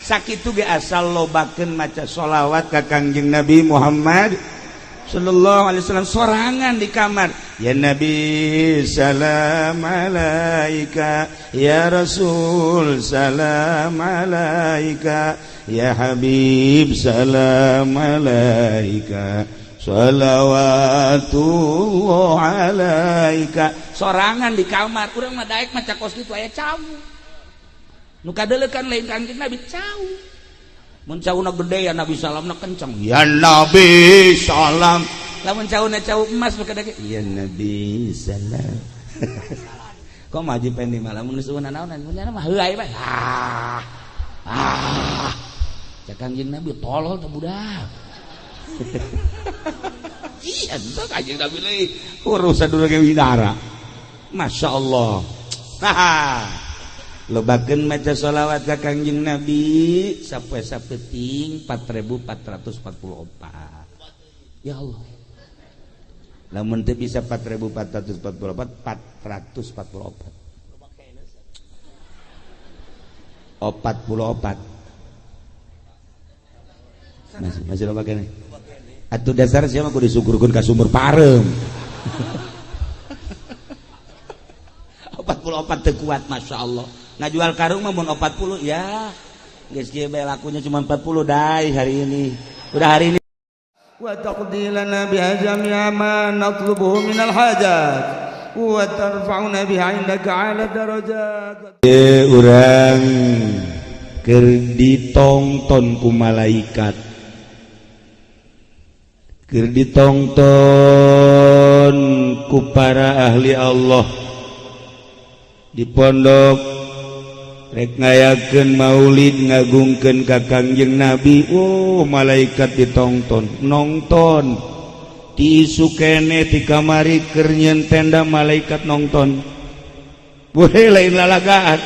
Sakitu ge asal lobakeun maca sholawat ka Kangjeng Nabi Muhammad sallallahu alaihi wasallam sorangan di kamar. Ya Nabi salam alaika, ya Rasul salam alaika, ya Habib salam alaika, shalawatullah alaika. Sorangan di kamar urang mah daek maca kos kitu aya cau. Nu kadeulekan lain Kangjeng Nabi, cau. Mun cauna gede ya Nabi salamna kenceng. Ya Nabi salam. Lamun cauna cau emas nu kadake ya Nabi salam. Kok maju pendi malah mun geus naonan mun mah heuay bae. Ah. Ah. Cek Kangjeng Nabi tolol teh budak. Iya, itu Kangjeng Nabi leuy urusan dulu ge widara. Masya Allah. Nah, lobakeun maca sholawat ka Kangjeng Nabi sapoe sapeting 4444. Ya Allah. Lamun teu bisa 4444, 444. 44. Masih loba keneh. Atuh dasar sia mah kudu disukurkeun ka sumur pareum. 44 teu kuat, Masya Allah. Ngajual karung mah mun 40 ya. Geus kieu bae lakunya cuma 40 dai hari ini. Udah hari ini. Wa taqdi lana biha jami'a ma natlubuhu minal hajat wa tarfa'una biha indaka 'ala darajat. Urang keur ditongton ku malaikat. Keur ditongton ku para ahli Allah di pondok rek ngayakeun maulid ngagungkeun ka Kangjeng Nabi. Oh, malaikat ditongton nongton ti isuk kene ti kamari keur nyeun tenda malaikat nongton. Boleh lain lalagaan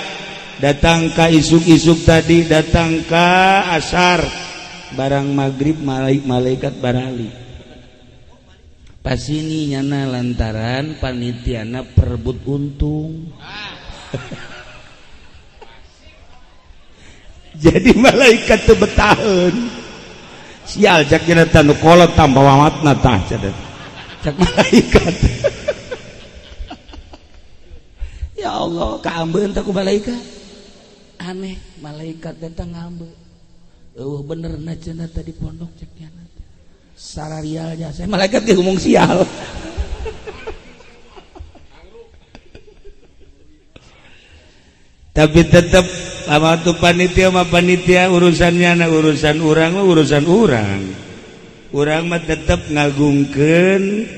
datang ka isuk-isuk tadi, datang ka asar barang maghrib malaikat barali pasini nyana lantaran panitiana perebut untung. Jadi malaikat teu betaheun. Sial cak cenah nu kolot tambah wamatna tah cenah. Cak malaikat. Ya Allah, kaambeun teh ku malaikat. Aneh, malaikat datang ngambe. Eueuh bener na cenah tadi pondok cek nya. Sararialnya saya malaikat ge ngomong sial. Tapi tetap lama tuh panitia mah panitia urusannya na urusan urang mah urusan urang. Urang mah tetap ngagungkeun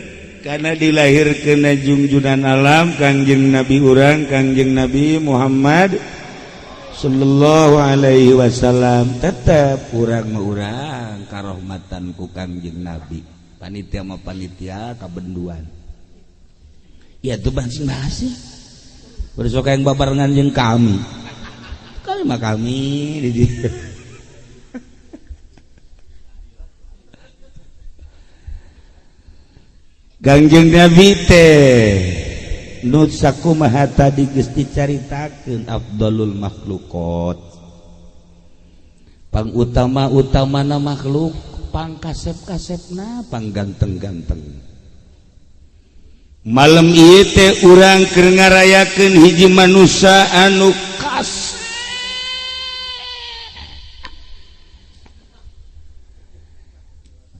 karena dilahirkeun jungjunan alam Kangjeng Nabi urang Kangjeng Nabi Muhammad sallallahu alaihi wasallam. Tetap urang mah urang karohmatan ku Kangjeng Nabi. Panitia mah panitia kabenduan. Ya tuh masing-masing. Besok yang babarengan jeung kami. Kami mah kami di dieu. Kangjeng Nabi teh nu sakumaha tadi geus dicaritakeun afdalul makhluqat. Pangutama-utamana makhluk, pangkasep-kasepna, pangganteng-ganteng. Malam ieu teh urang keur ngarayakeun hiji manusia anu kasep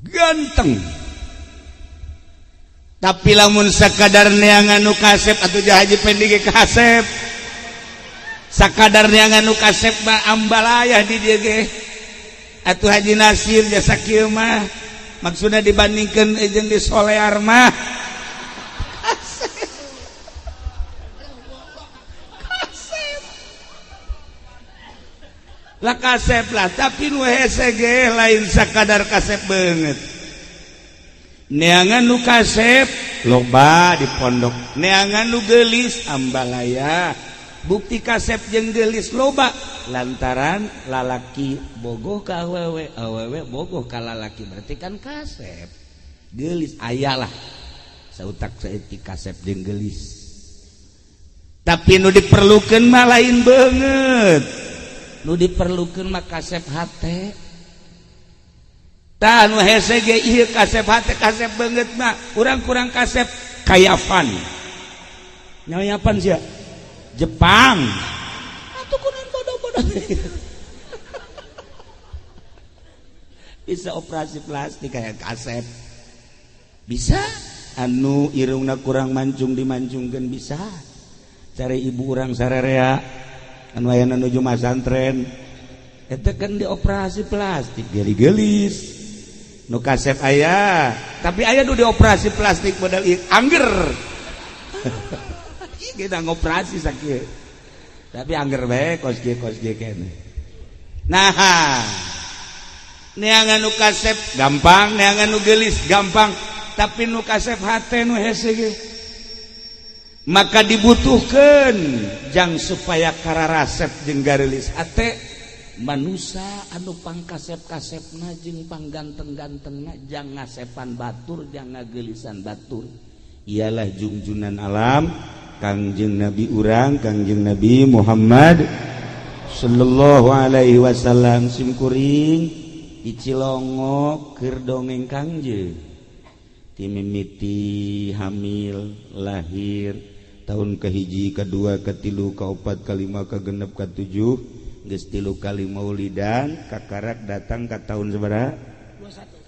ganteng. Tapi lamun sakadar neangan nu kasep atuh Haji Pendi ge kasep. Sakadar neangan nu kasep mah ambalayah di dieu ge. Atuh Haji Nasir jasa kieu mah maksudna dibandingkeun jeung di Solear mah. Kasep. Lah kasep lah, tapi nu hese ge lain sakadar kasep beungeut. Neangan nu kasep loba di pondok, neangan nu geulis ambalaya. Bukti kasep jeung geulis loba lantaran lalaki bogoh ka awewe, awewe bogoh ka lalaki, berarti kan kasep geulis aya lah sautak saeutik kasep jeung geulis. Tapi nu diperlukeun mah lain beungeut. Nu diperlukeun mah kasep hate. Tah nu hese ge ieu kasep hate, kasep beungeut mah urang kurang kasep kayapan. Nyayapan sia? Jepang. Atuh kunaon bodoh-bodoh. Bisa operasi plastik kayak kasep. Bisa anu irungna kurang mancung dimancungkeun bisa. Cari ibu urang sarerea anu aya nuju masantren eta kan dioperasi plastik geulis. Nu kasep aya, tapi aya nu dioperasi plastik modal ieu angger. Ieu kita ngoperasi sakieu. Tapi angger bae kos kieu keneh. Nah, neangan nu kasep gampang, neangan nu geulis gampang, tapi nu kasep hate nu hese ge. Maka dibutuhkeun jang supaya kararasep jeung gareulis hate manusa anu pangkasep-kasepna jeung pangganteng-gantengna jang ngasepan batur jang ngageulisan batur. Ialah jungjunan alam Kangjeng Nabi urang, Kangjeng Nabi Muhammad sallallahu alaihi wasallam. Simkuring di Cilongok keur dongeng Kangjeng timimiti hamil lahir tahun kahiji, kedua, ketilu, kaopat, kalima, kagenep, katujuh, geus 3 kali maulidan, kakarak datang ka tahun sabaraha?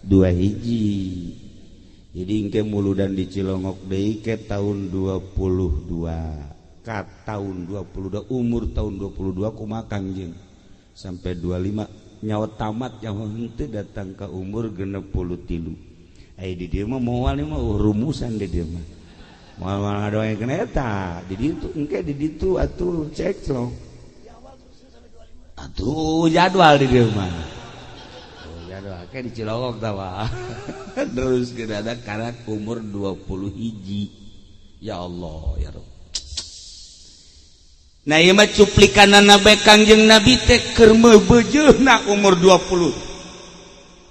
21 hiji. Jadi engke muludan di Cilongok deui ke tahun 22. Ka tahun 22 umur tahun 22 kumaha Kangjeng sampai 25 nyawa tamat nyawa henteu datang ka umur 63. Ai di dieu mah moal mah rumusan di dieu mah. Moal moal ngadoengkeun eta di ditu engke di ditu atuh cek lo. Atuh jadwal di dieu mah. Oh, jadwal ke di Cilongok tah. Terus kita ada karak umur 20 hiji. Ya Allah ya Rabb. Nah ieu mah cuplikanana bae Kangjeng Nabi teh keur meubeujeuna umur 20.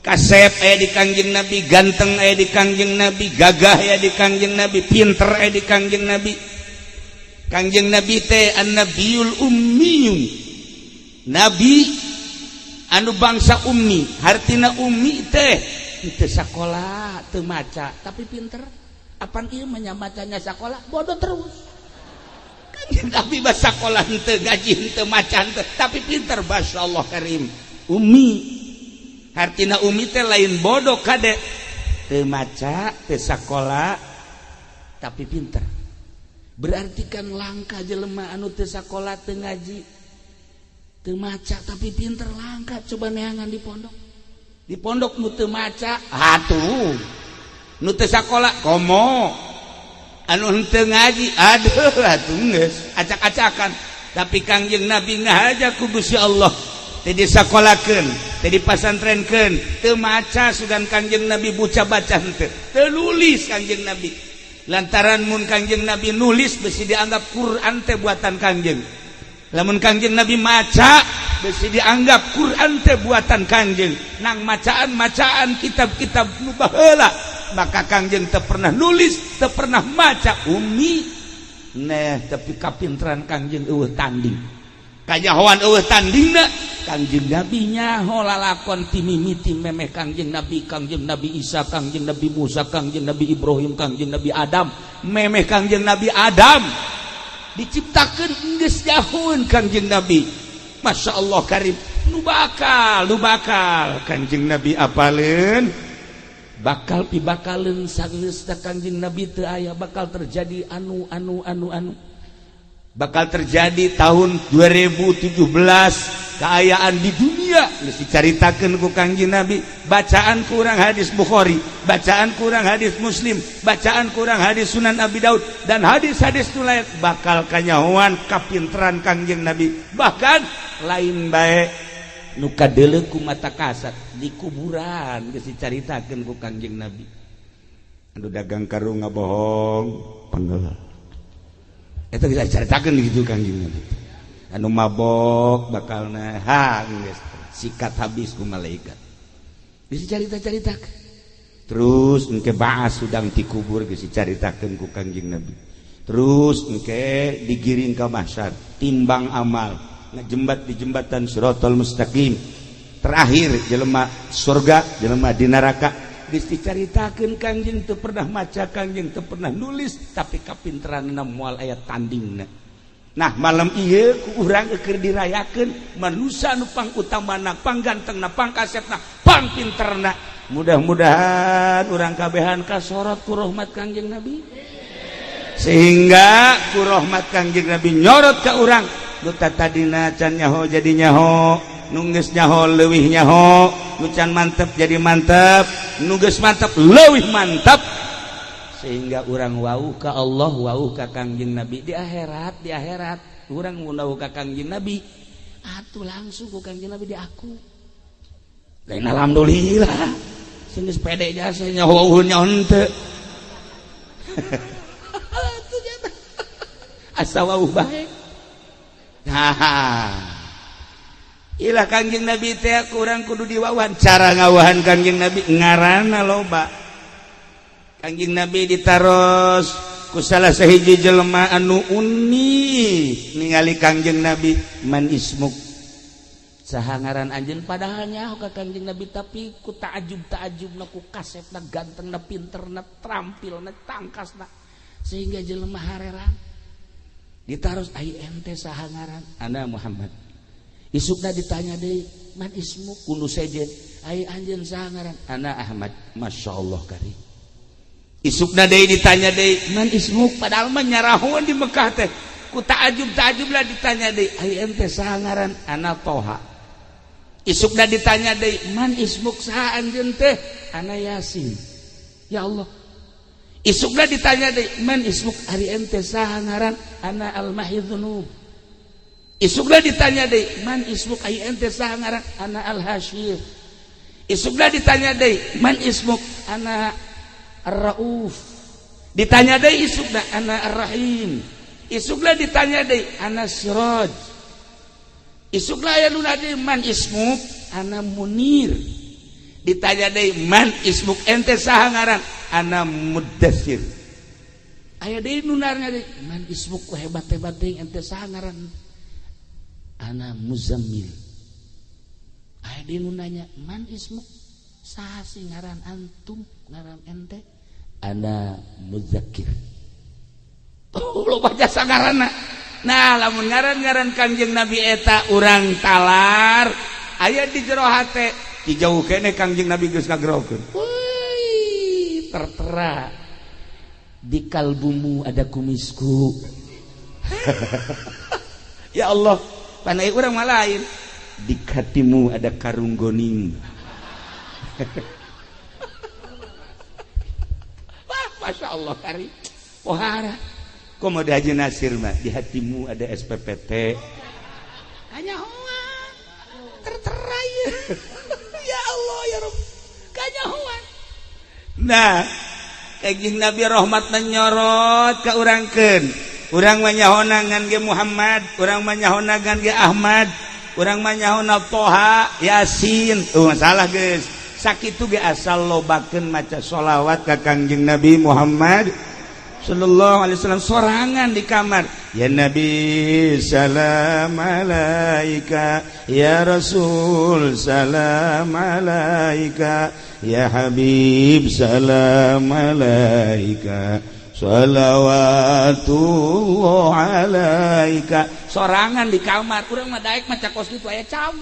Kasep aya di Kangjeng Nabi, ganteng aya di Kangjeng Nabi, gagah aya di Kangjeng Nabi, pinter aya di Kangjeng Nabi. Kangjeng Nabi teh an-nabiyul ummiyun. Nabi anu bangsa ummi, hartina ummi teh teu sakola, teu maca, tapi pinter. Apan ieu mah macanya sakola, bodoh terus. Kangjeng Nabi mah sakola henteu, gaji henteu, maca henteu, tapi pinter, masyaallah karim. Ummi hartina umi teh lain bodoh kade, teu maca, teu sakola, tapi pinter. Berarti kan langka jelema anu teu sakola, teu ngaji, teu maca tapi pinter, langka. Coba neangan di pondok. Di pondok nu teu maca, atuh. Nu teu sakola komo. Anu henteu ngaji, aduh atuh geus acak-acakan. Tapi Kangjeng Nabi ngahaja ku Gusti Allah. Teu disakolakeun, teu dipasantrenkeun, teu maca sugan Kangjeng Nabi buca baca henteu. Teu nulis Kangjeng Nabi. Lantaran mun Kangjeng Nabi nulis besi dianggap Quran teh buatan Kangjeng. Lamun Kangjeng Nabi maca besi dianggap Quran teh buatan Kangjeng. Nang macaan-macaan kitab-kitab nu baheula, maka Kangjeng teu pernah nulis, teu pernah maca, ummi. Nah, tapi kapinteran Kangjeng eueuh tanding. Kanyahoan eueuh tandingna. Kangjeng Nabi nyaho lalakon timimiti memeh Kangjeng Nabi, Kangjeng Nabi Isa, Kangjeng Nabi Musa, Kangjeng Nabi Ibrahim, Kangjeng Nabi Adam, memeh Kangjeng Nabi Adam diciptakeun geus nyahoeun Kangjeng Nabi. Masya Allah karim. Nu bakal Kangjeng Nabi apaleun, bakal pibakaleun sangeusna Kangjeng Nabi teu aya, bakal terjadi anu anu anu anu bakal terjadi tahun 2017 keayaan di dunia geus dicaritakeun ku Kangjeng Nabi. Bacaan kurang hadis Bukhari, bacaan kurang hadis Muslim, bacaan kurang hadis Sunan Abi Daud dan hadis-hadis nu lain, bakal kanyahoan kapinteran Kangjeng Nabi. Bahkan lain bae nu kadeuleu ku mata kasat di kuburan geus dicaritakeun ku Kangjeng Nabi. Anu dagang karung ngabohong pengel eta bisa dicaritakeun gitu Kangjeng Nabi. Anu mabok bakalna ha geus sikat habis ku malaikat. Bisa carita-caritakeun. Terus engke baas sudang dikubur geus dicaritakeun ku Kangjeng Nabi. Terus engke digiring ka mahsyar, timbang amal. ngejembat di jembatan Siratal Mustaqim. Terakhir jelema surga, jelema di neraka. Geus dicaritakeun Kangjeng, teu pernah maca, Kangjeng teu pernah nulis, tapi kapinteranna moal aya tandingna. Nah, malam ieu ku urang keur dirayakeun manusia nu pang utamana, pang gantengna, pang kasepna, pang pinterna. Mudah-mudahan urang kabehan kasorot ku rahmat Kangjeng Nabi, sehingga ku rahmat Kangjeng Nabi nyorot ka urang nu tadina can nyaho jadi nyaho, nu geus nyaho leuwih nyaho, nu can mantep jadi mantep, nu geus mantep leuwih mantep, sehingga urang wauh ka Allah, wauh ka Kangjeng Nabi di akhirat. Di akhirat urang wauh ka Kangjeng Nabi atuh langsung ku Kangjeng Nabi di aku lain. Alhamdulillah, sing geus pede jasa nyaho wauh nyaho henteu. Atuh jata asa wauh bae. Nah, ilah Kangjeng Nabi teh kurang kudu diwauhan. Cara ngawuhan Kangjeng Nabi ngaranna loba. Kangjeng Nabi ditaros ku salah sahiji jelema anu uni ningali Kangjeng Nabi, "Man ismuk?" "Saha ngaran anjeun?" Padahal nyaho ka Kangjeng Nabi, tapi ku ta'ajub ta'ajubna, ku kasepna, gantengna, pinterna, terampilna, tangkasna, sehingga jelema harerang. Ditaros, "Ai ente saha ngaran?" "Ana Muhammad." Isukna ditanya deui, "Man ismuk?" Ku nu sejen, "Ai anjeun saha ngaran?" "Ana Ahmad." Masya Allah kari. Isukna deui ditanya deui, "Man ismuk?" Padahal mah nyarahoan di Mekah teh. Ku ta'ajub ta'ajub lah ditanya deui, "Ai ente saha ngaran?" "Ana Toha." Isukna ditanya deui, "Man ismuk?" "Saha anjeun teh?" "Ana Yasin." Ya Allah. Isukna ditanya deui, "Man ismuk?" "Ari ente saha ngaran?" "Ana al-mahi dzunub." Isukna ditanya deui, "Man ismuk?" "Ai ente saha ngaran?" "Ana al-hasyir." Isukna ditanya deui, "Man ismuk?" "Ana ar-rauf." Ditanya deui isukna, "Ana ar-rahim." Isukna ditanya deui, "Ana siraj." Isukna aya nu deui, "Man ismuk?" "Ana munir." Ditanya deui, "Man ismuk?" "Ente saha ngaran?" "Ana mudassir." Aya deui nu nanya deui, "Man ismuk?" Ku hebat-hebat deui, "Ente saha ngaran?" "Ana muzammil." Aya deui nu nanya, "Man ismuk?" "Saha sih ngaran antum, ngaran ente?" "Ana muzakkir." Oh, loba jasa ngaranna. Nah, lamun ngaran-ngaran Kangjeng Nabi eta urang talar aya di jero hate, di jauh kene Kangjeng Nabi geus ngagerokeun. Wih, tertera di kalbumu ada kumisku. Ya Allah, panai urang mah lain. Di hatimu ada karung goning. Wah, Masya Allah kari. Pohara. Komo Haji Nasir mah di hatimu ada SPPT. Kanyahoan. Tertera ya. Ya Allah ya Rabb. Kanyahoan. Nah, Kangjeng Nabi rahmat menyorot ka urangkeun. Urang mah nyahona ngan ge Muhammad, urang mah nyahona ngan ge Ahmad, urang mah nyahona Toha, Yasin. Tuh masalah geus. Sakitu ge asal lobakeun maca sholawat ka Kangjeng Nabi Muhammad sallallahu alaihi wasallam sorangan di kamar. Ya Nabi salam alaika, ya Rasul salam alaika, ya Habib salam alaika, shalawatullah alaika. Sorangan di kamar. Urang mah daek maca kos kitu aya cau.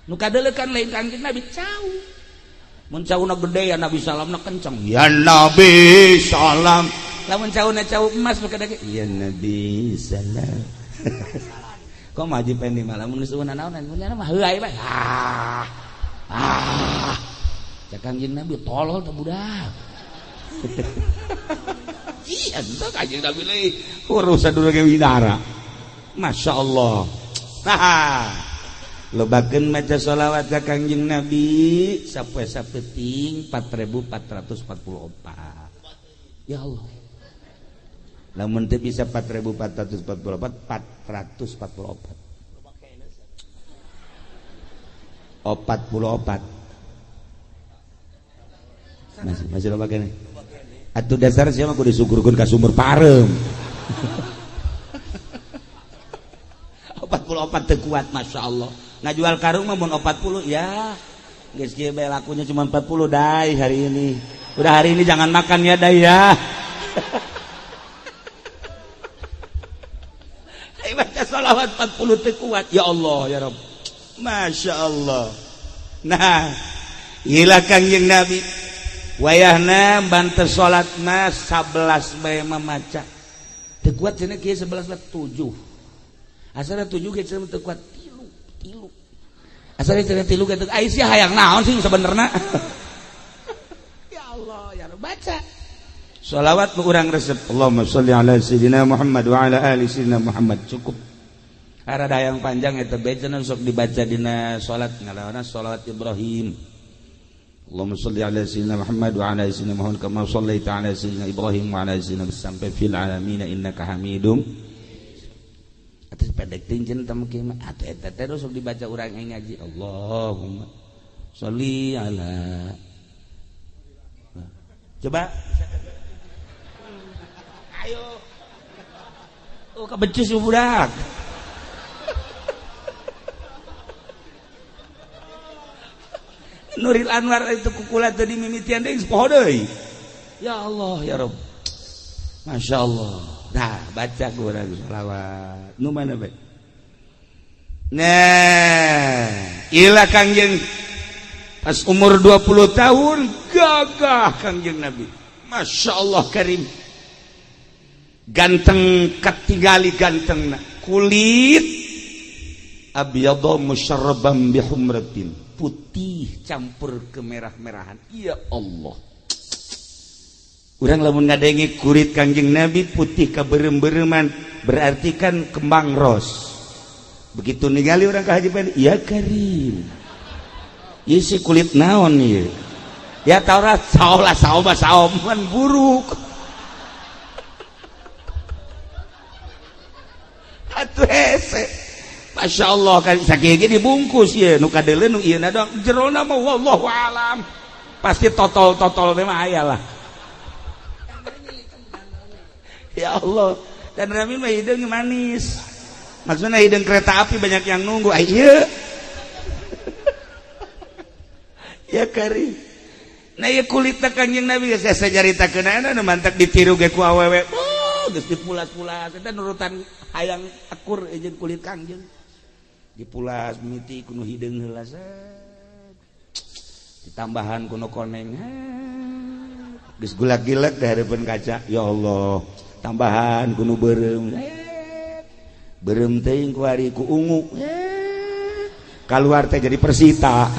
Nu kadeuleukan lain Kangjeng Nabi, cau. Mun cauna gede, ya Nabi salamna kenceng. Ya Nabi salam. Lamun cauna cau emas nu kadake, ya Nabi salam. Kok mah Haji Pendi mah lamun geus eueuh naonan, mun mah heuay bae. Ah. Ah. Cek Kangjeng Nabi, "Tolol teh budak." Iya, entah Kangjeng Nabi leuh urusan dulu ge widara. Masya Allah. Nah, lobakeun maca sholawat ka Kangjeng Nabi sapoe sapeting 4444. Ya Allah. Lamun teu bisa 4444, 444. 44. Masih masih loba keneh. Atuh dasar siapa kudu disukurkeun ka sumur pareum. 44. 44 teu kuat, Masya Allah. Ngajual karung mah mun 40 ya. Geus kieu bae lakunya cuma 40 dai hari ini. Udah hari ini jangan makan ya dai ya. Ayo baca sholawat 40 teu kuat. Ya Allah ya Rabb. Masya Allah. Nah, ilah Kangjeng Nabi. Wayahna bantes salat mah 11 bae mamaca. Teu kuat cenah kieu 11 lah 7. Asalna 7 ge cenah teu kuat 3 3. Asalna cenah 3 ge teu ai sia hayang naon sih sebenarna. Ya Allah ya Rabb, baca. Sholawat nu urang resep. Allahumma sholli ala sayyidina Muhammad wa ala ali sayyidina Muhammad, cukup. Rada yang panjang eta bae cenah sok dibaca dina salat ngalawana salat Ibrahim. Allahumma sholli ala sayyidina Muhammad wa ala sayyidina Muhammad kama shallaita ala sayyidina Ibrahim wa ala sayyidina sampai fil alamin innaka Hamidum. Atas pendek teuing cenah teh kieu mah atuh eta teh sok dibaca urang ngaji. Allahumma sholli ala. Coba. Ayo. Oh kebecis budak. Nuril Anwar itu kukula tadi mimitian deui poho deui. Ya Allah ya Rabb. Masya Allah. Nah, baca urang sholawat. Nu mana bae? Nah, ilah Kangjeng pas umur 20 tahun gagah Kangjeng Nabi. Masya Allah karim. Ganteng katingali gantengna. Kulit abyadha musyarrabam bihumratin. Putih campur kemerah-merahan. Ya Allah. Urang lamun ngadenge kulit Kangjeng Nabi putih kaberem-bereman berarti kan kembang ros. Begitu ningali urang ka Haji Pandi, ya karim. Ieu si kulit naon ieu? Ya Taurat saolah saoma saoman buruk. Atuh hese. Masya Allah kan sakieu ge dibungkus ieu nu kadeuleu nu ieu na doang jerona mah wallahu alam. Pasti totol-totol teh mah aya lah. Ya Allah, dan Rami mah hideung manis. Maksudnya hideung kereta api banyak yang nunggu. Ai ieu. Ya kari. Nah ieu kulitna Kangjeng Nabi geus saya caritakeun nu mantak ditiru ge ku awewe. Oh, geus dipulas-pulas eta nurutan hayang akur jeung kulit Kangjeng. Dipulas mimiti kuno hideung heula ditambahan kuno koneng geus gulak-gilek di hadapan kaca. Ya Allah, tambahan kuno beureum beureum teuing ku ari ku ungu kaluar teh jadi Persita.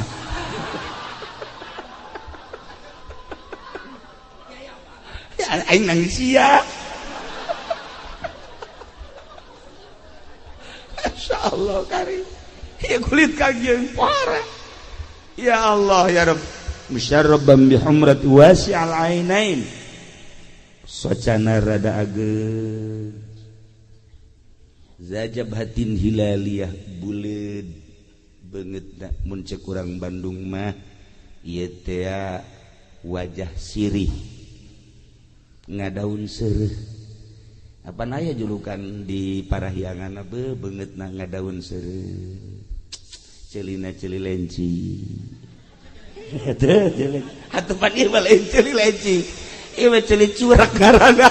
Ya aing nangis sia. Masya Allah karim. Ya kulit Kangjeng parah. Ya Allah ya Rabb. Musyarrabam bihumrat wasi'al ainain. Socana rada ageung. Zajabhatin hilaliyah buleud beungeutna mun ceuk urang Bandung mah ieu teh wajah sirih ngadaun seureuh. Apa naya julukan di Parahyangan be beungeutna ngadaun seureuh. Celina celi lenci. Teu celi. Atuh pan ieu mah lain celi lenci. Ieu mah celi curak ngaranna.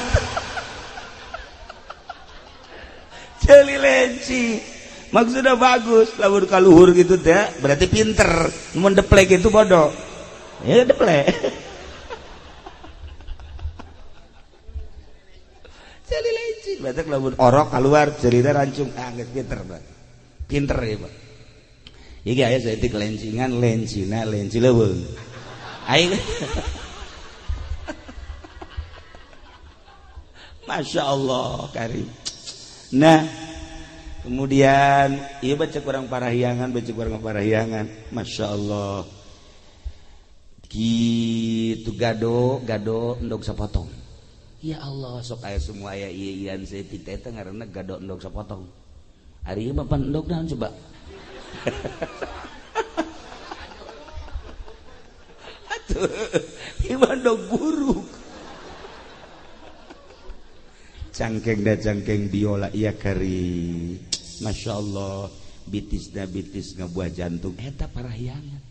Celi lenci. Maksudnya bagus, lamun kaluhur gitu teh berarti pinter. Mun deplek itu bodoh. Ya deplek. Celi lenci. Berarti lamun orok keluar cerita rancung, ah geus pinter, Pak. Pinter ya, Pak. Iki aya saeutik lencingan, lencina, lenci leuweung. Aing Masya Allah karim. Nah, kemudian ieu baca kurang Parahyangan, baca kurang Parahyangan. Masya Allah. Kitu gado, gado endog sapotong. Ya Allah, sok aya semua aya ieu-ieuan saeutik teh ngaranna gado endog sapotong. Ari ieu mah pan endog naon coba? Atuh, ieu mah endog buruk. Cangkeng da cangkeng biola iya kari. Masya Allah bitisna bitis ngabuah jantung eta parahyangan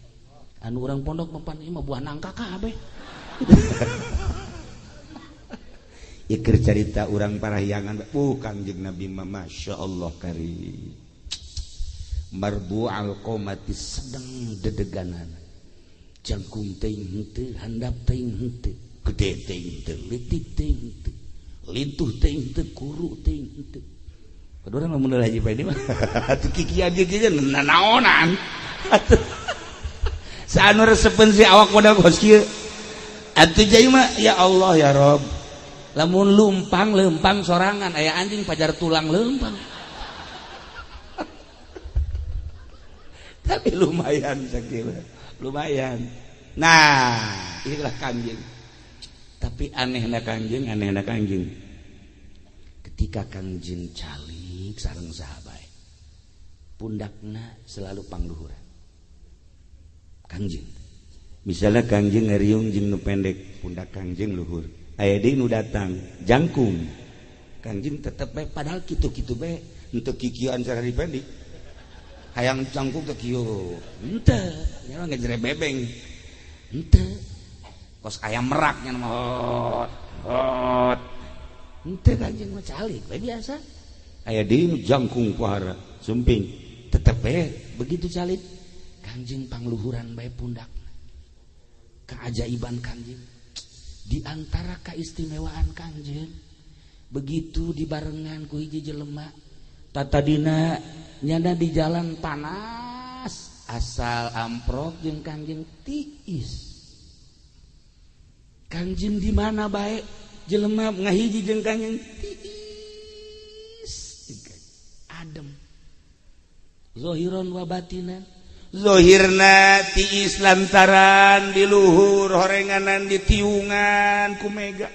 anu urang pondok mempan ieu mah buah nangka kabeh. Iker carita urang parahyangan Kangjeng Nabi mah Masya Allah karim marbu'al qomati sedang dedeganan jangkung teuing henteu handap teuing henteu gede teuing henteu leutik teuing henteu lintuh teuing henteu kuru teuing henteu. Kudu urang lamun haji Paidi mah atuh kikian kieu kieu nanaonan atuh saanu resepeun si awak modal kos kieu atuh jai mah ya Allah ya Rob lamun lumpang lempang sorangan aya anjing pajar tulang lempang. Tapi lumayan sakieu lumayan. Nah inilah Kangjeng. Tapi anehna Kangjeng, anehna Kangjeng ketika Kangjeng calik sareng sahabat pundakna selalu pangluhuran Kangjeng. Misalnya Kangjeng ngariung jeung nu pendek pundak Kangjeng luhur, aya deui nu datang jangkung Kangjeng tetep bae padahal kitu-kitu bae henteu kikieuan cara dipendek hayang jangkung teh kieu henteu nya mah ngejere bebeng henteu kos ayam merak nya mah hot hot henteu Kangjeng mah calik bae biasa aya deui nu jangkung pohara sumping tetep bae begitu calik Kangjeng pangluhuran bae pundakna. Keajaiban Kangjeng di antara keistimewaan Kangjeng begitu dibarengan ku hiji jelema tatadina nyana di jalan panas asal amprok jeung Kangjeng tiis. Kangjeng di mana bae jelema ngahiji jeung Kangjeng tiis adem zohiron wa batinan. Zohirna tiis lantaran di luhur horenganan di tiungan ku mega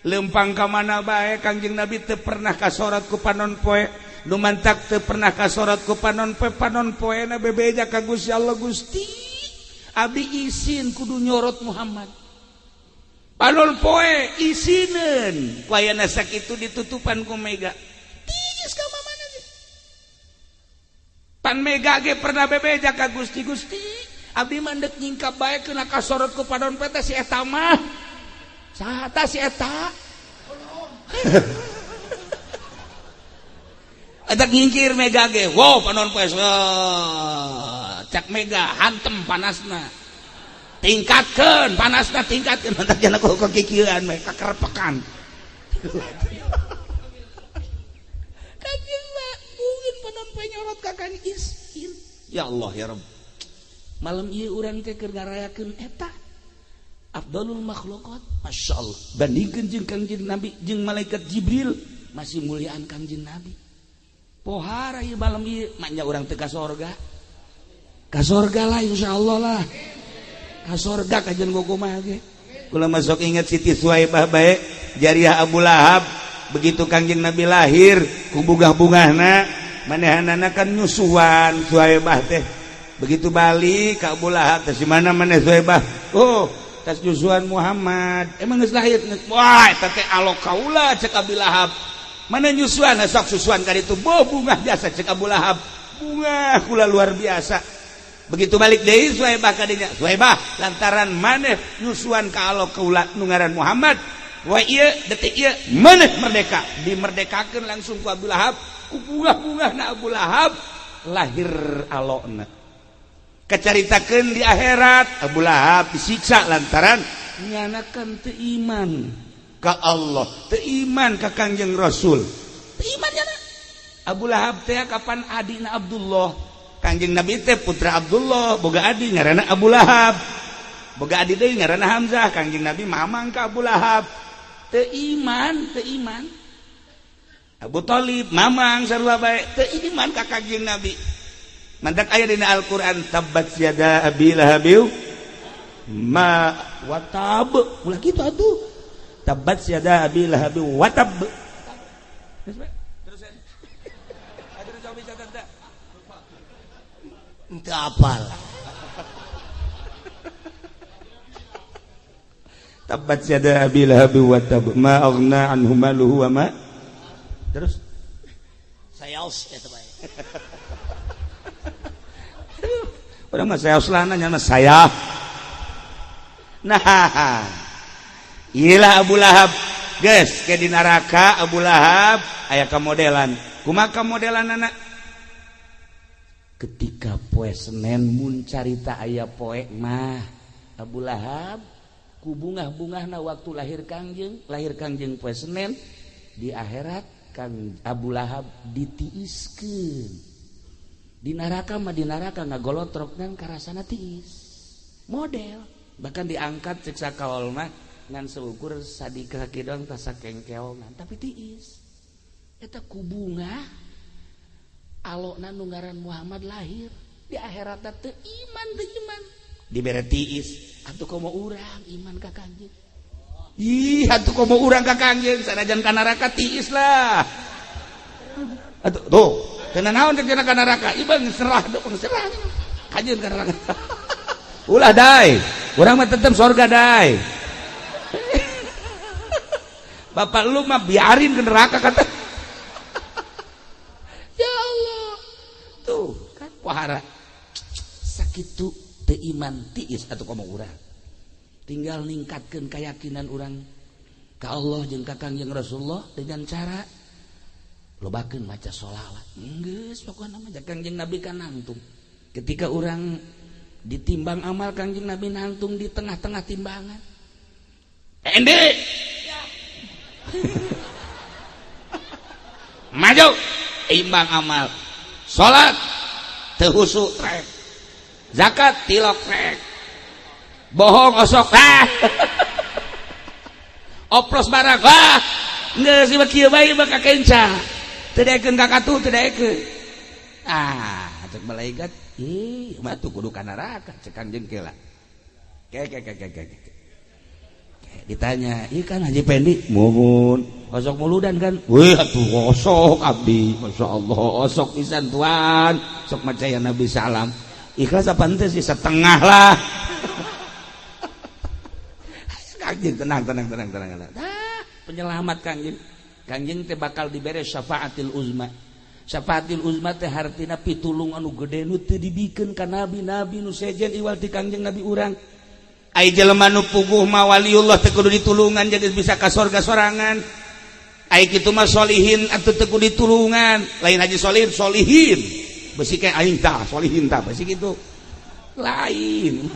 lempang ka mana bae Kangjeng Nabi teu pernah kasorot ku panon poe nu mantak teu pernah kasorot ku panon poe panon poena bebeja ka Gusti Allah Gusti abdi isin kudu nyorot Muhammad panon poe isineun ku ayana sakitu ditutupan ku mega tiis ka mana ge pan mega ge pernah bebeja ka Gusti Gusti abdi mah deuk nyingkap bae keuna kasorot ku panon poe teh si eta mah saha tah si eta. Eta nyingkir mega ge wow panon poe cak mega hantem panasna tingkatkeun panasna tingkatkeun mantak jana ku kikieuan we kakerepekan. Kanjeng mah mungkin panon poe nyorot ka Kangjeng isin. Ya Allah ya Rabb malam ieu urang teh keur ngarayakeun eta afdalul makhluqat Masya Allah bandingkeun jeung Kangjeng Nabi jeung malaikat Jibril masih muliaan Kangjeng Nabi. Pohara ieu malam ieu manya urang teh ka sorga. Ka sorga lah insyaallah lah. Ka sorga kajian kumaha ge. Kula masuk ingat Siti Suhaibah bae jariah Abu Lahab begitu Kangjeng Nabi lahir ku bungah-bungahna manehanana kan nyusuan Suhaibah teh. Begitu balik ka Abu Lahab teh si mana maneh Suhaibah? Oh, tas nyusuan Muhammad. Emang geus lahir? Wah, eta teh alok kaula cek Abu Lahab. Mana nyusuan sok susuan ka ditu boh bungah biasa cek Abu Lahab. Bungah kula luar biasa. Begitu balik deui Suhaibah ka dinya. Suhaibah lantaran maneh nyusuan ka alok kaula nu ngaran Muhammad. Wa ieu detik ieu maneh merdeka. Dimerdekakeun langsung ku Abu Lahab. Ku bungah-bungahna Abu Lahab lahir alokna. Kacaritakeun di akhirat Abu Lahab disiksa lantaran nyanakan teu iman ka Allah, teu iman ka Kangjeng Rasul. Teu iman nyana. Abu Lahab teh kapan adina Abdullah. Kangjeng Nabi teh putra Abdullah, boga adi ngaranna Abu Lahab. Boga adi deui ngaranna Hamzah, Kangjeng Nabi mamang ka Abu Lahab. Teu iman, teu iman. Abu Thalib mamang sarua bae, teu iman ka Kangjeng Nabi. Mantak aya dina Al-Qur'an tabbat yada abi lahabiu ma watab. Ulah kitu atuh. Tabbat yada abi lahabi watab. Terus Teu apal. Tabbat yada abi lahabi watab ma aghna anhu maluhu wa ma. Terus sayaos eta bae. Urang mah saya uslana nya saya. Nah, iyalah Abu Lahab. Geus ke di neraka Abu Lahab aya kamodelan. Kumaha kamodelan anak? Ketika poe Senin mun carita aya poe mah Abu Lahab ku bungah-bungahna waktu lahir Kangjeng poe Senin di akhirat Kang Abu Lahab ditiiskeun. Di neraka mah di neraka ngagolotrok ngan karasana tiis. Model bahkan diangkat cek sakaol mah ngan seukur sadika kidong tasa kengkeongan tapi tiis. Eta ku bungah alokna nu ngaran Muhammad lahir di akhirat teu iman dibere tiis atuh komo urang iman ka Kangjeng. Ih atuh komo urang ka Kangjeng sanajan ka neraka tiis lah. Atuh tuh kena naon cek ka neraka ieu serah deung serah kajeun ka neraka. Ulah dai urang mah tetep sorga dai. Bapak lu mah biarin ke neraka kata. Ya Allah tuh kan pohara sakitu teu iman tiis atuh komo urang. Tinggal ningkatkeun keyakinan urang ka Allah jeung ka Kangjeng Rasulullah dengan cara lobakeun maca sholawat. Geus pokona mah Kangjeng Nabi kan nangtung. Ketika urang ditimbang amal Kangjeng Nabi nangtung di tengah-tengah timbangan. Endi maju imbang amal. Salat teu husu trek. Zakat tilok trek. Bohong osok ah. Oplos barang ah. Geus ieu kieu bae mah kakenca. Teu daekeun ka katuh teu daekeun. Ah, cek malaikat, ih mah tuh kudu ka neraka cek Kangjeng keula. Ke. Ditanya, "Ieu kan Haji Pendi?" Muhun. Osok muludan kan? Wih, atuh osok abdi. Masya Allah, osok pisan tuan. Sok maca ya Nabi salam. Ikhlas apa henteu sih setengah lah. Kangjeng tenang. Nah, penyelamat Kangjeng. Kangjeng teh bakal dibere syafaatil uzma. Syafaatil uzma teh hartina pitulung anu gede nu teu dibikeun ka nabi-nabi nu sejen iwal ti Kangjeng Nabi urang. Ai jelema nu puguh mah waliullah teu kudu ditulungan jadi bisa ka sorga sorangan. Ai kitu mah solihin atuh teu kudu ditulungan. Lain haji solihin, solihin. Besi kayak aing tah, solihin tah, besi kitu. Lain.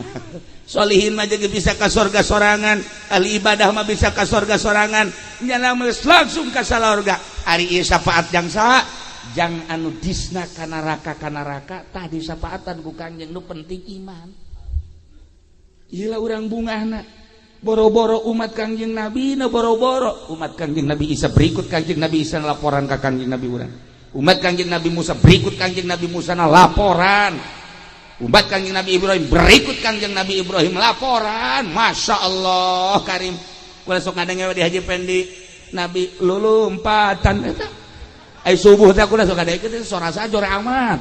Solihin mah jadi bisa ka sorga sorangan, ahli ibadah mah bisa ka sorga sorangan. Nyana langsung ka sorga. Ari ieu syafaat jang saha? Jang anu disna ka neraka tah disafaatan ku Kangjeng nu penting iman. Iyalah urang bungahna. Boro-boro umat Kangjeng Nabi na boro-boro umat Kangjeng Nabi Isa berikut Kangjeng Nabi Isa laporan ka Kangjeng Nabi urang. Umat Kangjeng Nabi Musa berikut Kangjeng Nabi Musa na laporan. Umat Kangjeng Nabi Ibrahim berikut Kangjeng Nabi Ibrahim laporan. Masya Allah karim. Kula sok ngadenge di Haji Pendi Nabi lulu empatan eta. Ai subuh teh kula sok ngadenge teh sorasa jore amat.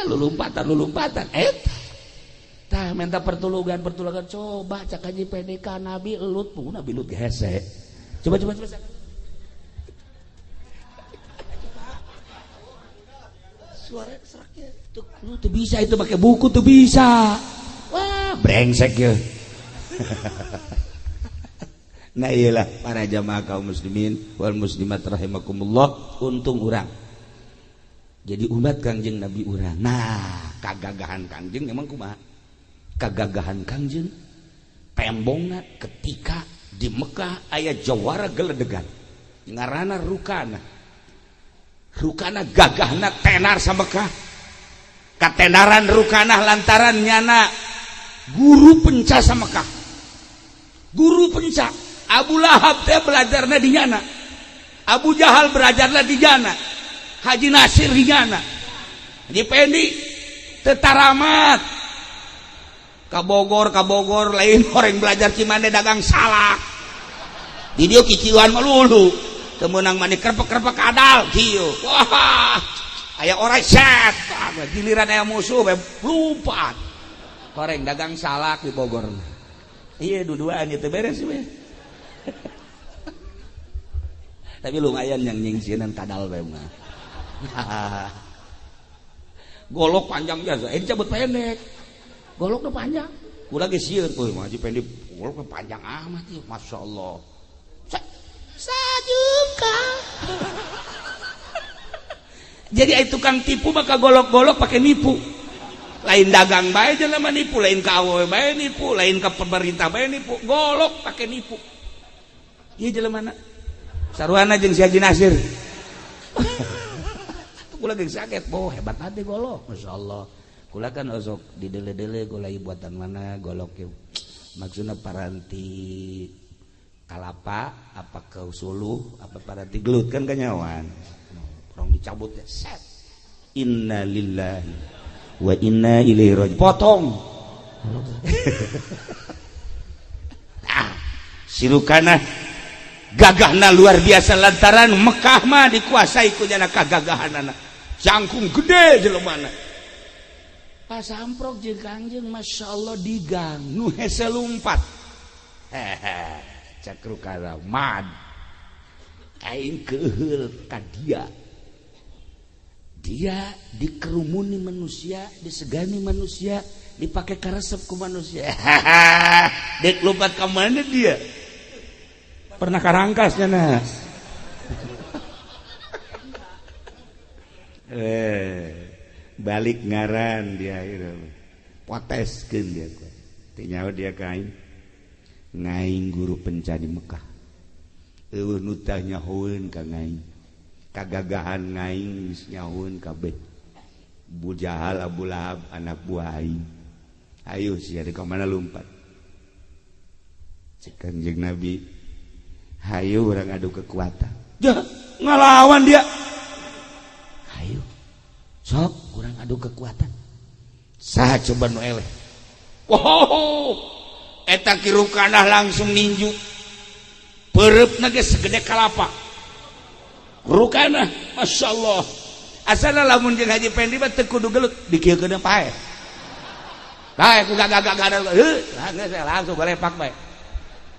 Lulumpatan eta. Tah minta pertolongan coba cak Haji Pendi ka Nabi Lut, Nabi Lut hese. Coba. Suara seraknya tuh, lu tuh bisa itu pakai buku tuh bisa. Wah, brengsek ya. Nah iyalah para jamaah kaum muslimin wal muslimat rahimakumullah, untung urang jadi umat Kangjeng Nabi urang. Nah, kagagahan Kangjeng emang kumaha? Kagagahan Kangjeng tembongna ketika di Mekah aya jawara geledegan ngaranna Rukana. Rukana gagahna tenar sa Mekah. Katenaran Rukanah lantaran nyana guru penca sa Mekah. Guru penca Abu Lahab teh belajarna di nyana. Abu Jahal belajarna di nyana. Haji Nasir di nyana. Haji Pendi tetaramat ka Bogor lain orang belajar Cimande dagang salak. Di dieu kiciuan melulu. Temenang mani kerpek-kerpek kadal kieu. Wah, aya orang set. Giliran aya musuh bae lompat. Koreng dagang salak di Bogor. Iya, dua-duaan itu beres sih. Tapi lumayan yang nyingsieunan kadal bae mah. Golok panjang biasa, dicabut pendek. Goloknya panjang. Kula ge sieun, euy mah Haji Pendi goloknya panjang amat ieu, masyaallah. Sajuka. Jadi ai tukang tipu maka golok-golok pakai nipu. Lain dagang bae jelema nipu, lain ka awewe bae nipu, lain ka pemerintah bae nipu, golok pakai nipu. Ieu jelema na. Saruana jeung si Haji Nasir. Kula ge sakit, boh hebat hati golok, masyaallah. Kula kan osok di dele-dele golai buatan mana golok ieu. Maksudna paranti kalapa apa ke suluh apa paranti gelut kan kanyawan. Orang dicabut ya set. Inna lillahi wa inna ilaihi raji'un. Potong. Ah, si Rukanah gagahna luar biasa lantaran Mekah mah dikuasai ku nyana kagagahanana. Jangkung gede jelemana. Pas amprok jeung Kangjeng masyaallah di gang nu hese lumpat. Hehe, cak Rukanah mad. Aing keuheul ka dia. Dia dikerumuni manusia, disegani manusia, dipakai karesep ku manusia. Dek lompat ke mana dia? Pernah karangkasnya nah. Balik ngaran dia itu. Poteskeun dia. Teu dia ka aing. Ngaing guru penca di Mekah. Eueuh nu tah nyahoeun ka ngaing. Kagagahan ngaing geus nyahoeun kabeh. Abu Jahal, Abu Lahab anak buah aing. Ayo sia di ka mana lumpat. Cek Kangjeng Nabi, hayu urang adu kekuatan. Jah, ngalawan dia. Hayu. Sok urang adu kekuatan. Saha coba nu eleh. Wow. Eta Ki Rukanah langsung ninju. Peureupna ge segede kalapa. Rukanah, masya Allah. Asalna lamun jeung Haji Pendi mah teu kudu gelut, dikieukeun pae. Bae ku gagah-gagah heuh, langsung balepak bae.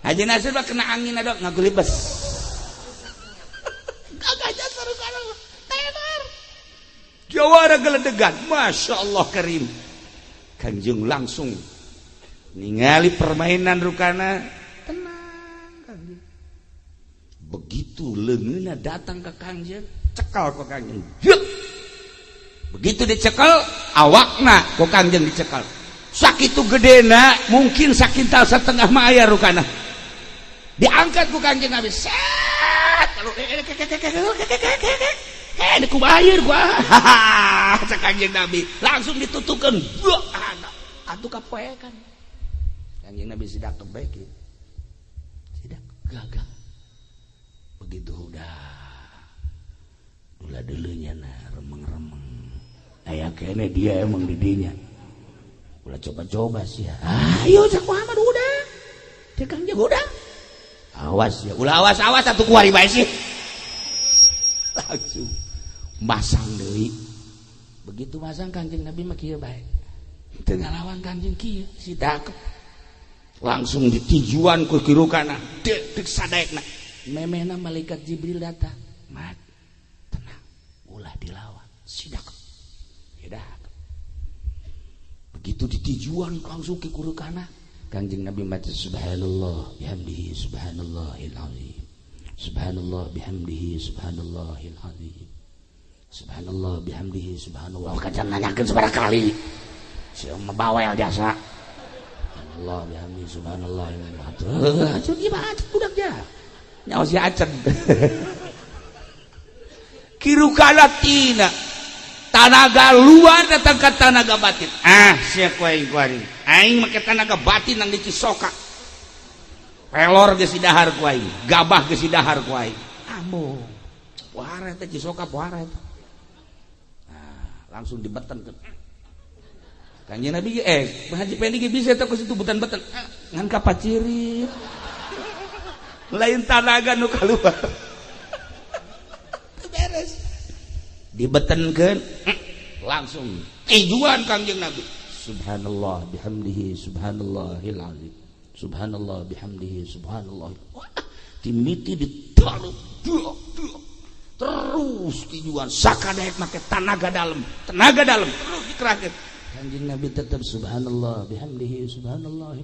Haji Nasir mah kena angin ada ngagulibes. Gagah jasa Rukanah, tenar. Jawara geledegan, masya Allah karim. Kanjeng langsung ningali permainan Rukanah, tenang Kanjeng. Begitu leungeunna datang ke Kangjeng, cekal ku Kangjeng. Yuk. Begitu dicekal, awakna ku Kangjeng dicekal. Sakitu gedena, mungkin sakintal setengah mah aya Rukanah. Diangkat ku Kangjeng Nabi. Set. Lalu kumaha gua. Cek Kangjeng Nabi, langsung ditutukeun. Atuh kapoekan. Kangjeng Nabi sidak kebek. Sidak gagah. Begitu udah dula dulunya nah remeng-remeng aya kene dia emang didinya ulah coba-coba sih ya. Ayo cak Muhammad udah cek Kangjeng udah awas ya ulah awas awas satu kuari bae sih langsung masang deui. Begitu masang Kangjeng Nabi mah kieu bae teu ngalawan Kangjeng kieu si dakep langsung ditujuan ku Ki Rukanah dek dek sadaekna. Memehna malaikat Jibril datang. Mat, tenang, ulah dilawan, sidak. Sidak. Begitu ditujuan langsung ke Rukanah, Kangjeng Nabi maca subhanallah bihamdihi subhanallahil azim. Subhanallah bihamdihi subhanallahil azim. Subhanallah bihamdihi subhanallah. Kacan nanyakeun sabaraha kali. Si mah bawel jasa. Subhanallah bihamdihi subhanallah. Atuh gimana budak ja. Nyawa si Acen. Ki Rukanah tina tanaga luar datang ke tanaga batin. Ah, sia ku aing kuari. Aing make tanaga batin nang di Cisoka. Pelor geus didahar ku aing, gabah geus didahar ku aing. Ambo. Pohara teh Cisoka pohara eta. Nah, langsung dibeten ke. Kanjeng Nabi Haji Pendi ge bisa eta ku situ beten-beten. Ngan kapacirit. Lain tanaga nu kaluar. Beres. Dibetenkeun langsung tujuan Kangjeng Nabi. Subhanallah bihamdihi subhanallahil azim. Subhanallah bihamdihi subhanallah. Wah, timiti ditaruh. Terus tijuan sakadaek make tenaga dalam terus dikerahkeun. Kanjeng Nabi tetap subhanallah bihamdihi subhanallah.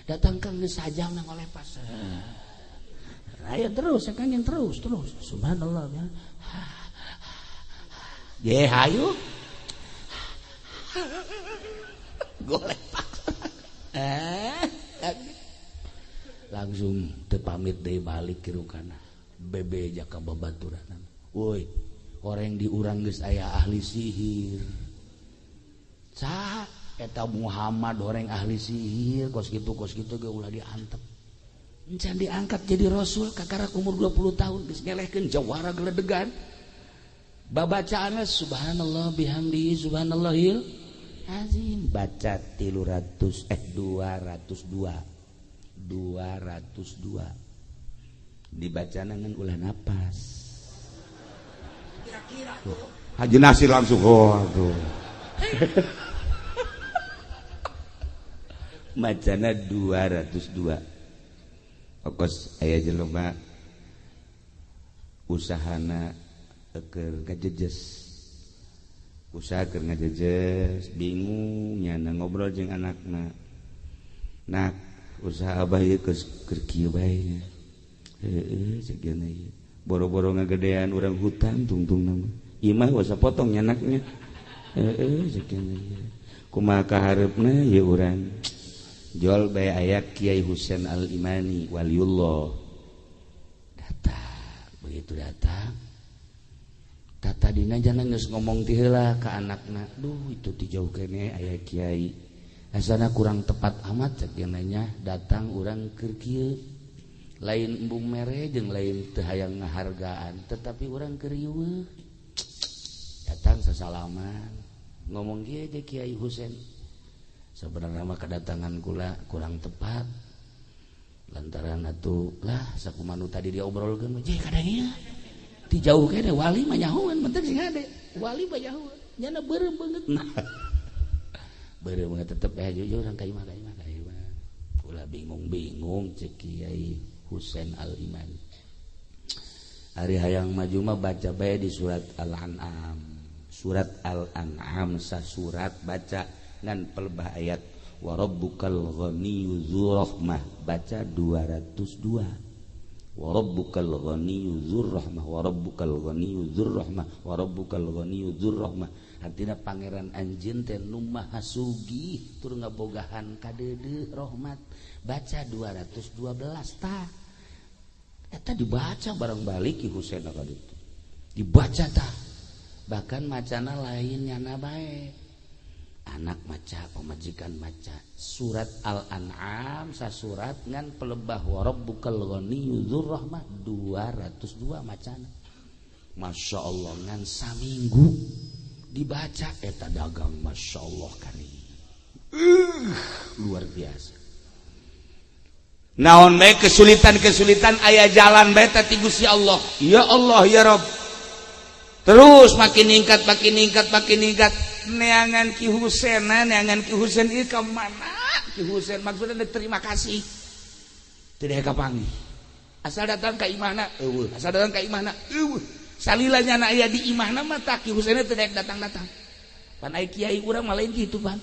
Datang kang geus sajam nang oleh pas. Ayo terus ya kanjeng terus subhanallah ya. Ye hayu. Golek pak. Langsung teu pamit deui balik kirukana. Bebe jaka babaturan. Woi, orang di urang geus aya ahli sihir. Saha eta Muhammad orang ahli sihir kos kitu ge ulah diantep. Encan diangkat jadi rasul kakarak umur 20 tahun geus ngelehkeun jawara geledegan. Babacaanna subhanallah bihamdihi subhanallahil azim. Baca 202. Dibaca ngan ulah napas. Kira-kira tuh. Haji Nasir langsung oh aduh. Macana 202. Okos aya jelema usahana keur ngajejes. Usaha keur ngajejes, bingung nyana ngobrol jeung anakna. Nak, usaha abah ieu keur kieu bae nya. Heueuh sageuna ieu. Boro-boro ngagedean urang hutang tungtungna mah. Imah wasa potong nyanaknya. Heueuh sageuna ieu. Kumaha kahareupna ieu urang. Jual bae aya Kiai Husain Al-Imani waliullah. Datang, begitu datang. Tata dina jangan geus ngomong ti heula ka anakna. Duh, itu ti jauh keneh aya kiai. Asana kurang tepat amat cek nya datang urang keur kieu. Lain embung mere jeung lain teu hayang ngahargaan, tetapi urang keur riweuh. Datang sasalaman, ngomong kieu je Kiai Husain. Sebenarnya mah kedatangan kula kurang tepat. Lantaran atuh lah sakumanu tadi diobrolkeun mah je kadang ieu. Ti jauh kene wali mah nyahoan penting sing hade. Wali mah nyahoan. Nyana beureum beungeut. Beureum beungeut tetep jujur urang ka imah ka imah ka imah. Ulah bingung-bingung cek Kiai Husain Al-Imani. Ari hayang maju mah baca bae di surat Al-An'am. Surat Al-An'am sasurat baca ngan pelebah ayat wa rabbukal ghaniyyu dzur rahmah baca 202. Wa rabbukal ghaniyyu dzur rahmah wa rabbukal ghaniyyu dzur rahmah wa rabbukal ghaniyyu dzur rahmah. Artina pangeran anjeun teh nu maha sugih tur ngabogahan kadeudeuh rahmat. Baca 212 tah. Eta dibaca barang balik Ki Husain ka ditu. Dibaca tah. Bahkan macana lain nyana bae. Anak maca, pemajikan maca. Surat Al-An'am sasurat ngan pelebah wa rabbukal ghaniyyu dzur rahmah 202 macana. Masya Allah ngan saminggu dibaca eta dagang Masya Allah kari. Luar biasa. Naon bae kesulitan-kesulitan aya jalan bae teh ti Gusti Allah. Ya Allah ya Rabb. Terus makin ningkat makin ningkat makin ningkat neangan Ki Husain, neangan Ki Husain ieu ka mana? Ki Husain maksudna terima kasih. Tidak kapanggih. Asal datang ka imahna eueuh, asal datang ka imahna eueuh. Salila nyana aya di imahna mah tah Ki Husain teh datang-datang. Pan ai kiai urang mah lain kitu pan.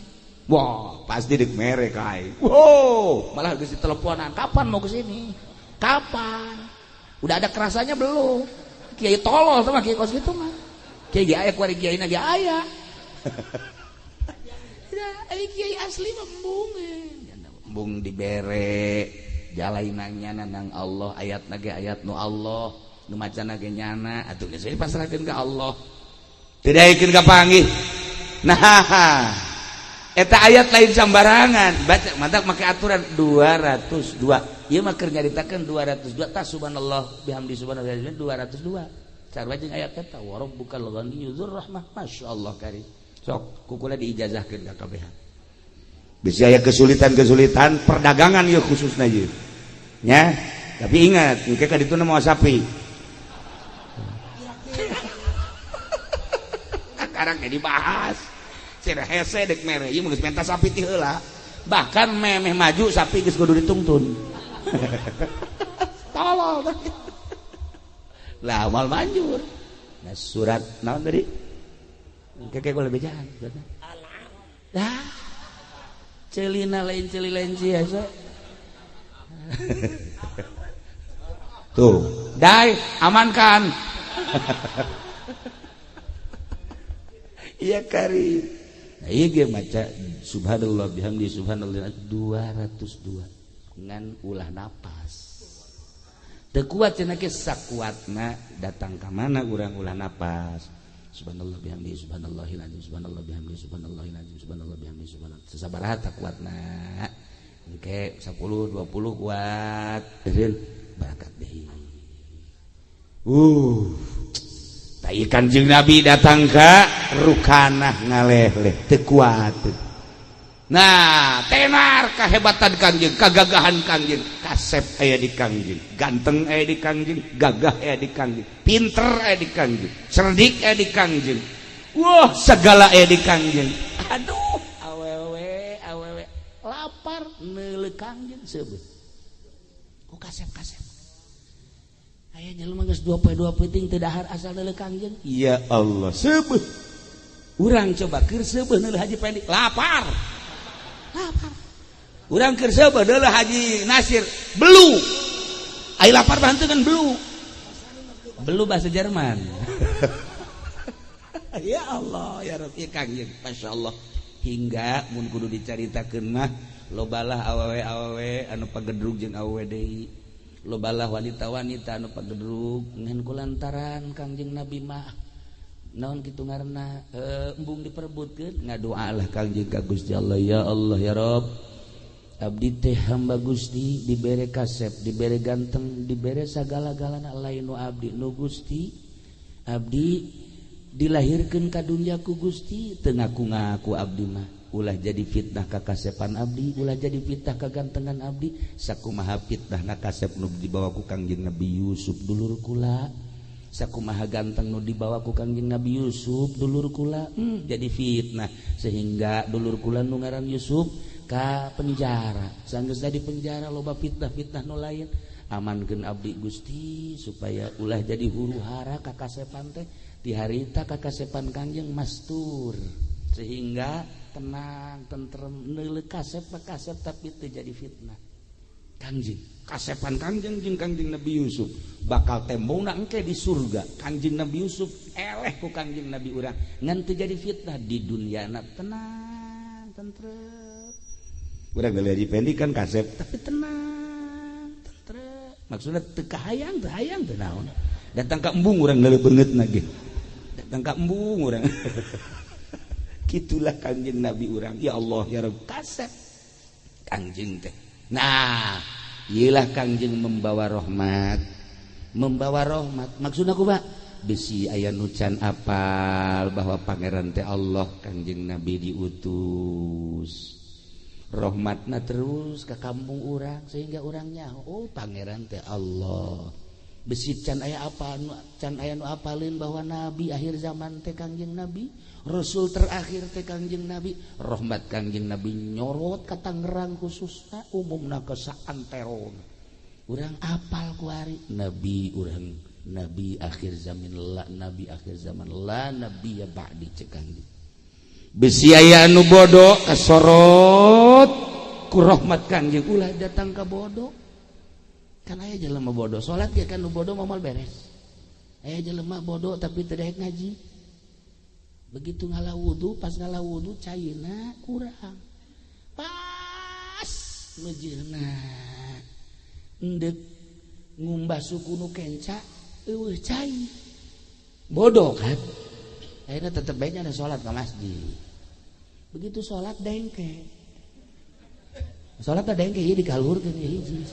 Wah, pasti dek mere ka aing. Wow, malah geus diteleponan, kapan mau ke sini? Kapan? Udah ada kerasanya belum? Kiai tolol tuh mah kiai kos gitu mah. Kiai ge aya kuari kiai na ge aya. Ya, ai kiai asli mah embung. Embung dibere jalainannya nang Allah, ayatna ge ayat nu Allah, nu macana ge nyana, atuh geus dipasrahkeun ka Allah. Tidak yakin kapanggih. Nah, eta ayat lain sambarangan, baca mantap make aturan 202. Ieu mah keur nyaritakeun 202 tah subhanallah bihamdi subhanallah 202. Sarua jeung ayat eta wa rabbukal ghaniyyu dzur rahmah. Masyaallah karim. Sok kukula diijazahkeun ka kabehan. Bisa aya kesulitan-kesulitan perdagangan ieu khususna ieu. Nya, tapi ingat engke ka dituna moal sapi. Sekarang ge dibahas. Cenah hese dek mere ieu geus menta sapi ti heula. Bahkan memeh maju sapi geus kudu ditungtun. Tolol. Lah moal manjur. Nah surat naon tadi? Keke boleh bejaan. Dah. Celina lain celi lain biasa. Tuh, dai amankan. Iya kari. Nah, iya ge maca subhanallah bihamdi subhanallah 202 ngan ulah napas. Teu kuat cenah ge sakuatna datang ka mana urang ulah napas. Subhanallah bihamdi subhanallahil azim subhanallah bihamdi subhanallahil azim subhanallah bihamdi subhanallah. Sesabaraha kuatna. Engke 10 20 kuat. Eureun barakat deui. Tai Kanjeng Nabi datang ka Rukanah ngaleh-leh teu kuat. Nah, tenar kahebatan Kangjeng, kagagahan Kangjeng, kasep aya di Kangjeng, ganteng aya di Kangjeng, gagah aya di Kangjeng, pinter aya di Kangjeng, cerdik aya di Kangjeng. Wah, segala aya di Kangjeng. Aduh, awewe awewe lapar neuleuh Kangjeng seubeuh. Ku kasep-kasep. Aya jelema geus 2 poe 2 peuting teu dahar asal neuleuh Kangjeng. Ya Allah, seubeuh. Urang coba keur seubeuh neuleuh Haji Pendi, lapar. Lapar. Urang keur seubeuh neuleuh Haji Nasir, belu. Ai lapar mah henteu kan belu. Belu bahasa Jerman. Ya Allah, ya Rabbi Kangjeng, masyaallah. Hingga mun kudu dicaritakeun mah lobalah awewe-awewe anu pagedrug jeung awewe deui. Lobalah wanita-wanita anu pagedrug ngan kulantaran Kangjeng Nabi mah naon kitu ngaranna embung diperebutkeun ngadoalah Kangjeng ka Gusti Allah, ya Allah ya Rabb, abdi teh hamba Gusti dibere kasep, dibere ganteng, dibere sagala-galana lain nu abdi nu Gusti. Abdi dilahirkeun ka dunya ku Gusti teu ngaku-ngaku abdi mah. Ulah jadi fitnah ka kasepan abdi, ulah jadi fitnah ka gantengan abdi. Sakumaha fitnah na kasep nu dibawa ku Kangjeng Nabi Yusuf dulur kula, sakumaha ganteng nu dibawa ku Kangjeng Nabi Yusuf dulur kula, jadi fitnah sehingga dulur kula nu ngaran Yusuf ka penjara. Sanggeus di penjara loba fitnah-fitnah nu lain. Amankeun abdi Gusti supaya ulah jadi huru hara ka kasepan teh. Di harita ka kasepan Kangjeng mastur sehingga tenang tentrem neuleuh kasep kasep tapi teu jadi fitnah. Kangjeng kasepan Kangjeng jeung Kangjeng Nabi Yusuf bakal tembongna engke di surga. Kangjeng Nabi Yusuf eleh ku Kangjeng Nabi urang ngan teu jadi fitnah di dunyana tenang tentrem. Urang geus Haji Pendi kan kasep tapi tenang tentrem. Maksudna teu kahayang teu hayang teu naon. Datang ka embung urang neuleuh beungeutna ge. Datang ka embung urang. Kitulah Kangjeng Nabi urang. Ya Allah ya Rabb kasep Kangjeng teh. Nah, iyalah Kangjeng membawa rahmat. Membawa rahmat. Maksudna ku Pak, besi aya nu can apal bahwa pangeran teh Allah, Kangjeng Nabi diutus. Rahmatna terus ke kampung urang sehingga urang nyaho, oh pangeran teh Allah. Besi can aya apa can aya nu apaleun bahwa nabi akhir zaman teh Kangjeng Nabi, rasul terakhir teh Kangjeng Nabi. Rahmat Kangjeng Nabi nyorot ka Tangerang khususna umumna ke saantero. Urang apal kuari nabi urang, nabi akhir zaman la nabi akhir zaman la nabi ya ba'di cek Kangjeng. Besi aya anu bodoh kasorot ku rahmat Kangjeng ulah datang ka bodoh. Kan aya jelema bodoh salat ge kan nu bodoh moal beres. Aya jelema bodoh tapi teu daek ngaji. Begitu ngalah wudu, pas ngalah wudu caina kurang. Pas mejeuna endek ngumbah suku nu kenca eueuh cai. Bodoh kan? Akhirnya tetep bae nya salat ka masjid. Begitu salat dengke. Salat teh dengke ieu dikaluhurkeun hiji.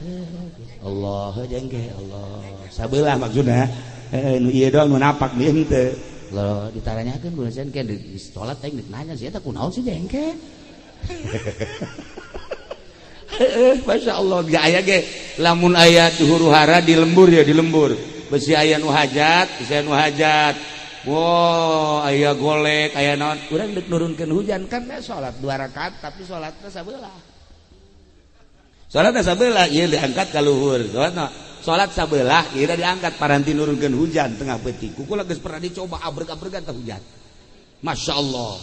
Allah dengke Allah. Sabelah maksudna. Heeh nu ieu doang nu napak di henteu. Loh ditaranyakeun guna sen ke di salat teh nanya sih eta kunaon sih dengke. Heeh masyaallah ge aya ge lamun aya di huru hara di lembur ya di lembur. Besi aya nu hajat, besi aya nu hajat. Wow, aya golek, aya naon. Urang deuk nurunkeun hujan kan salat 2 rakaat tapi salatna sabelah. Salatna sabelah ieu diangkat ka luhur. Salatna Salat sabelah ieu diangkat paranti nurunkeun hujan tengah peuting. Ku kula geus pernah dicoba abreg-abregan teh hujan. Masya Allah.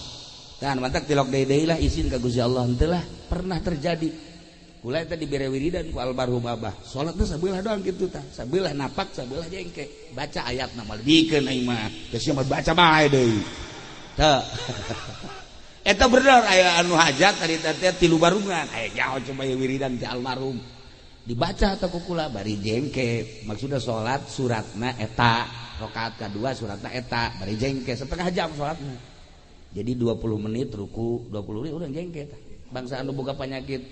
Dan mantak tilok deui-deui lah izin ka Gusti Allah henteu lah pernah terjadi. Kula eta dibere wiridan ku almarhum abah. Salat teh sabelah doang kitu tah. Sabelah napak, sabelah jengke. Baca ayatna mah dikeun aing mah. Geus mah baca bae deui. Teu. Eta bener aya anu hajat tadi teh tilu barungan. Aya nyaho coba ieu wiridan ti almarhum. Dibaca atau kukula bari jengke. Maksudna salat suratna eta, rakaat kadua suratna eta, bari jengke setengah jam salatna. Jadi 20 menit ruku, 20 menit udah jengke tah. Bangsa anu boga penyakit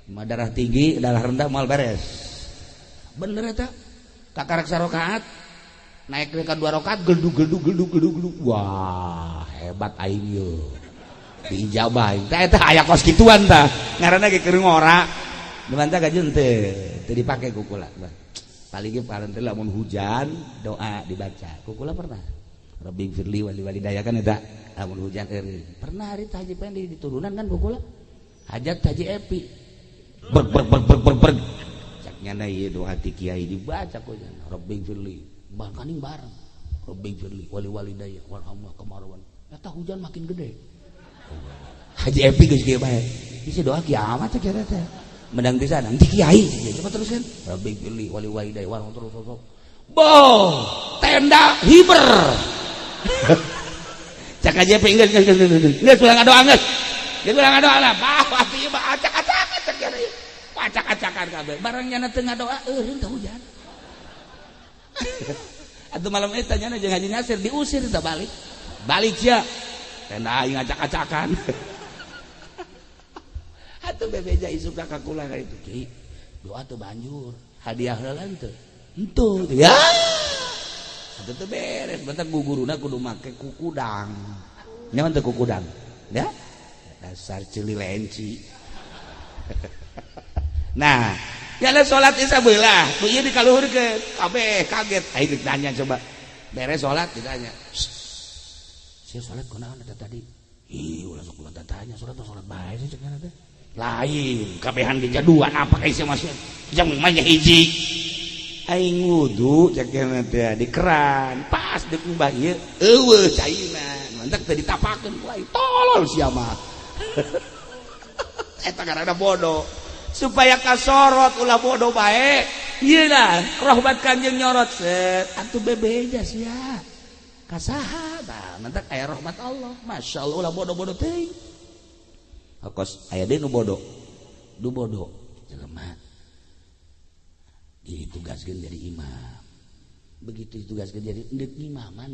darah tinggi, darah rendah moal beres. Bener eta. Kakarak sarakaat naik ke 2 rakaat geldug geldug geldug geldug geldug. Wah, hebat aing ye. Diijabah aing. Tah eta aya kos kituan tah. Ngaranna ge keur ngora. Dimantah gaji teu teu dipake ku kula. Paling ge paranti lamun hujan doa dibaca. Ku kula pernah. Rabbi firli wali walidaya kan eta lamun hujan eureun. Pernah hari Haji Pendi diturunan kan ku kula. Hajat Haji Epi. Berg berg berg berg berg berg. Cak nyana ieu doa ti kiai dibaca ku nya. Rabbi firli. Bahkan bareng. Rabbi firli wali walidaya warhamna kamarwan. Eta hujan makin gede. Haji Epi geus kieu bae. Isi doa kiamat teh kira teh. Mendang di sana, nanti kiai, coba teruskan. Rabbi firli wali walidaya warhamna terus terus. Boh, tenda hiber. Cak aja Epi geus geus geus. Geus ulah ngadoa geus. Geus ulah ngadoa lah. Bah, atuh ieu mah acak-acak acak ya. Acak-acakan kabeh. Barang nyana teu ngadoa eureun teh hujan. Atuh malam eta nyana jeung Haji Nasir diusir teh balik. Balik sia. Tenda aing acak-acakan. Atuh bebeja isuk ka kula ka itu. Ki, doa teu banjur, hadiah heula teu. Henteu ya. Atuh teu beres, bentak guguruna kudu make kukudang. Nyaman teu kukudang? Ya. Dasar ceuli lenci. Nah, nyana salat isa beulah, nu ieu dikaluhurkeun, kabeh kaget. Aing ditanya coba. Beres salat ditanya. Sia salat kunaon eta tadi? Ih, ulah sok ulah tanya salat salat bae sih cek teh. Lain, kabehan ge jaduan apa ka sia masih. Jang mah hiji. Aing wudu cek teh di keran, pas deuk mbah ieu eueuh caina. Mantak teu ditapakeun ku aing. Tolol sia mah. Eta karena bodoh. Supaya kasorot ulah bodoh bae. Ieu lah rahmat Kanjeng nyorot set atuh bebeja sia. Kasaha tah mantak aya rahmat Allah. Masyaallah ulah bodoh-bodoh teuing. Kos aya deui nu bodoh. Nu bodoh jelema ditugaskeun jadi imam. Begitu ditugaskeun jadi deuk ngimaman,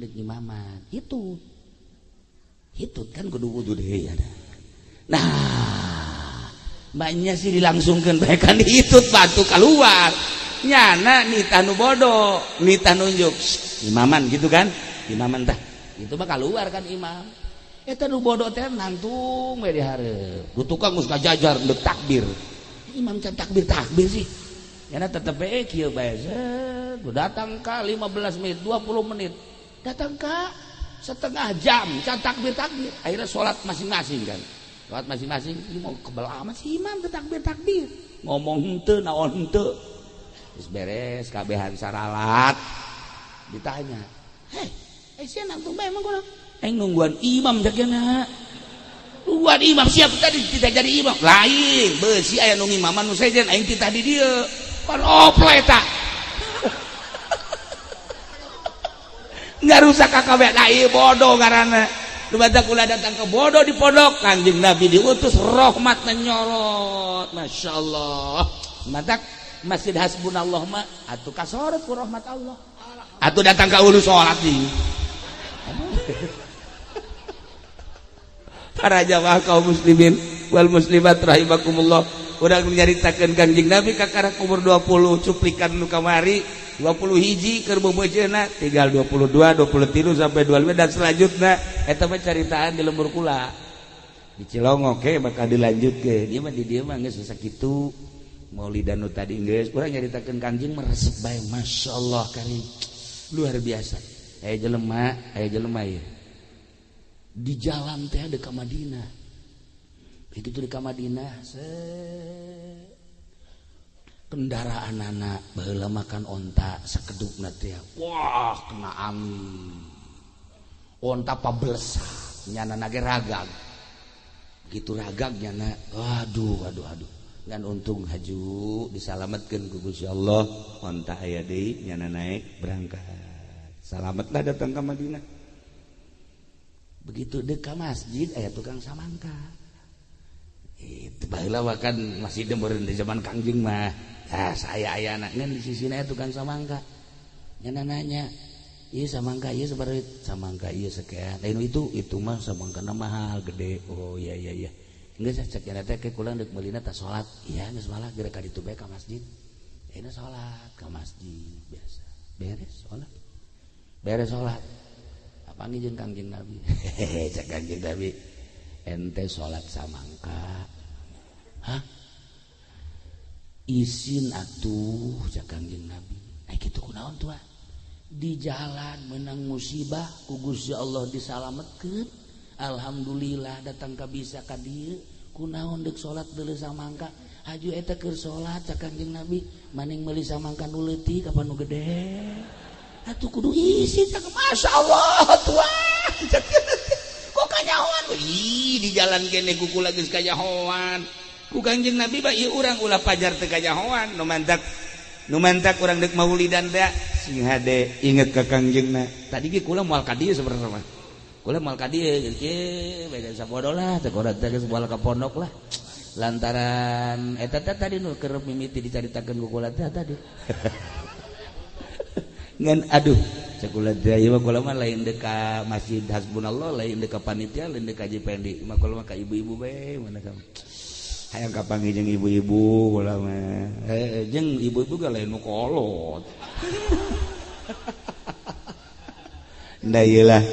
hitut. Hitut kan kudu wudu deui ada. Nah, banyak sih dilangsungkeun bae kan hitut batu keluar. Nyana nitah nu bodoh, nitah nunjuk imaman gitu kan? Imaman tah. Itu mah keluar kan imam. Eta nu bodoh teh nangtung we di hareup. Du tukang geus ngajajar deuk takbir. Imam can takbir takbir sih. Nyana tetep we kieu bae. Set, datang ka 15 menit, 20 menit. Datang ka setengah jam can takbir takbir. Akhirnya sholat masing-masing kan. Sholat masing-masing, ini mau kebel amat sih imam teu takbir takbir. Ngomong henteu naon henteu. Geus beres kabehan saralat. Ditanya, "Hei, sia nangtung bae emang kunaon?" Aing nungguan imam jagana. Nungguan imam siap tadi tidak jadi imam. Lain, beusi aya nu ngimaman nu sejen aing titah di dieu. Pan ople eta. Ngarusak ka kabeh da ieu bodoh ngaranna. Nu badak ulah datang ke bodoh di pondok, Kanjeng Nabi diutus rahmat menyorot. Masyaallah. Matak Masjid Hasbunallah mah atuh kasorot ku rahmat Allah. Atuh datang ka ulu salat deui. Para jamaah kaum muslimin wal muslimat rahimakumullah. Urang nyaritakeun Kanjeng Nabi kakara umur 20 cuplikan nu kamari 20 hiji keur beubeujeuhna tinggal 22 23 sampai 25 dan selanjutnya eta mah caritaan di lembur kula di Cilongok ge bakal dilanjutkeun ieu mah di dieu mah geus sakitu maulidan nu tadi geus urang nyaritakeun Kanjeng meresep bae masyaallah karim luar biasa. Aya jelema ieu di jalan teh ada ka Madinah. Begitu di ka Madinah, Kendaraan anak baheula makan onta sakedupna teh. Wah, kena angin. Onta pabelesa, nyana nage ragag. Gitu ragag nyana. Aduh, aduh, aduh. Ngan untung haju disalametkeun ku Gusti Allah, onta aya deui nyana naik berangkat. Selamatlah datang ke Madinah. Begitu dekat masjid aya tukang samangka. Itu baheula kan masih meureun di zaman Kangjeng mah. Ah, saya ayana ngan di sisina aya tukang samangka. Nyana nanya, "Ieu samangka ieu sabaraha?" "Samangka ieu sekian." Lain itu mah samangkana mahal gede. Oh iya iya iya. Geus cek nyana teh ke kula deuk meulina tah salat. Iya geus malah geura ka ditu bae ka masjid. Ayeuna salat ka masjid biasa. Beres salat. Beres salat. Apanggih jeung Kangjeng Nabi. Hehehe cek Kangjeng Nabi. Ente salat samangka. Hah? Isin atuh cek Kangjeng Nabi. Ai kitu kunaon tuh? Di jalan menang musibah ku Gusti Allah disalametkeun. Alhamdulillah datang ka bisa ka dieu. Kunaon deuk salat deuleu samangka? Haju eta keur salat cek Kangjeng Nabi, maning meuli samangka nu leutik apa nu gede? Atuh kudu isin cek masyaallah tuah. Kok kanyahoan? Ih di jalan kene ku kula geus kanyahoan. Ku Kangjeng Nabi ba ieu urang ulah pajar teu kanyahoan nu mantak urang deuk maulidan teh sing hade inget ka Kangjengna. Tadi ge kula moal ka dieu sebenarnya mah. Kula moal ka dieu geus kieu bae sabodo lah teh urang teh geus moal ka pondok lah. Lantaran eta teh tadi nu keur mimiti dicaritakeun ku kula teh tadi. Ngan aduh cek kula teh ieu mah kula mah lain deuk ka Masjid Hasbunallah, lain deuk ka panitia, lain deuk ka Haji Pendi. Mah kula mah ka ibu-ibu bae mana ka. Hayang kapanggih jeung ibu-ibu kula mah. Jeung ibu-ibu ge lain nu kolot. Nda ieu lah.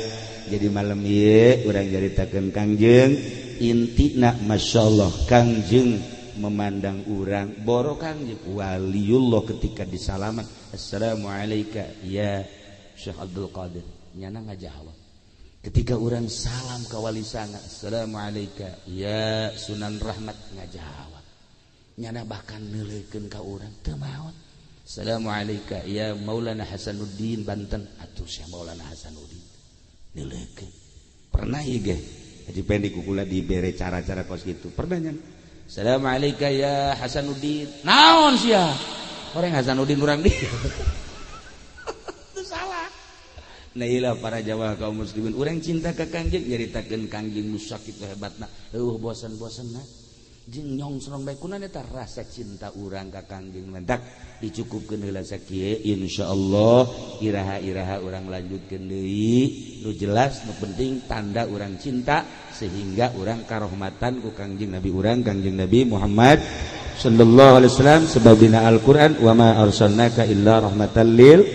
Jadi malam ieu urang caritakeun Kangjeng intina masyaallah Kangjeng memandang urang boro Kangjeng waliullah ketika disalaman assalamualaikum ya Syekh Abdul Qadir nyana ngajawab. Ketika orang salam ka wali sanga assalamualaikum ya Sunan Rahmat ngajawab. Nyana bahkan neuleukeun ka urang teu maot. Assalamualaikum ya Maulana Hasanuddin Banten atuh Syekh Maulana Hasanuddin neuleukeun. Pernah ieu ge Haji Pendi kukula dibere cara-cara kos kitu. Pernah nyan. Assalamualaikum ya Hasanuddin. Naon sia? Orang Hasanuddin urang di. Itu salah. Nah ilah para jamaah kaum muslimin urang cinta ka Kangjeng nyaritakeun Kangjeng nu sakitu hebatna. Eueuh bosan-bosanna. Jeung nyongsrong bae kunaon eta rasa cinta urang ka Kangjeng mentak dicukupkeun heula sakieu insyaallah iraha-iraha urang lanjutkeun deui nu jelas nu penting tanda urang cinta sehingga urang karohmatan ku Kangjeng Nabi urang Kangjeng Nabi Muhammad sallallahu alaihi wasallam sebab dina Al-Qur'an wa ma arsalnaka illa rahmatan lil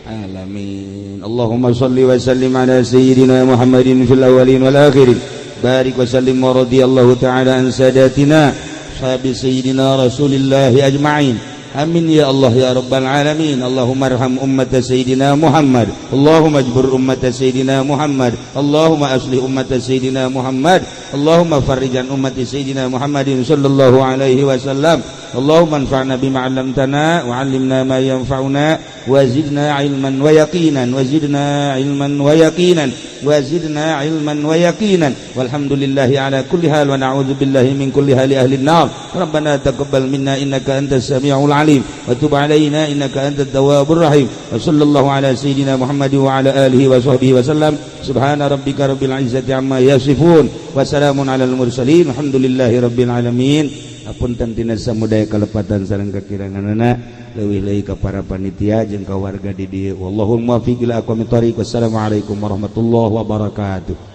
alamin. Allahumma shalli wa sallim ala sayyidina Muhammadin fil awwalin wal akhirin. Barik wa sallim wa radiyallahu ta'ala an sadatina sahabi sayyidina Rasulillah ajma'in. Amin ya Allah ya Rabbal alamin. Allahumma arham ummata sayyidina Muhammad. Allahumma ajbur ummata sayyidina Muhammad. Allahumma aslih ummata sayyidina Muhammad. Allahumma farrijan ummati sayyidina Muhammadin sallallahu alaihi wasallam. Allahumma anfa'na bima 'allamtana wa 'allimna ma yanfa'una wa zidna 'ilman wa yaqinan wa zidna 'ilman wa yaqinan wa zidna 'ilman wa yaqinan. Walhamdulillahi ala kulli hal wa na'udzu billahi min kulli hali ahli an-nar. Rabbana taqabbal minna innaka antas samiul 'alim wa tub 'alaina innaka antat tawwabur rahim. Wa sallallahu ala sayyidina Muhammad wa ala alihi wa sahbihi wa sallam. Subhana rabbika rabbil 'izzati amma yasifun wa salamun 'alal mursalin. Alhamdulillahi rabbil alamin. Apunten tina samudaya kalepatan sareng kakiranganana leuwih-leuwih ka para panitia jeung ka warga di dieu. Wallahul muwaffiq ila aqwamit thoriq. Wassalamualaikum warahmatullahi wabarakatuh.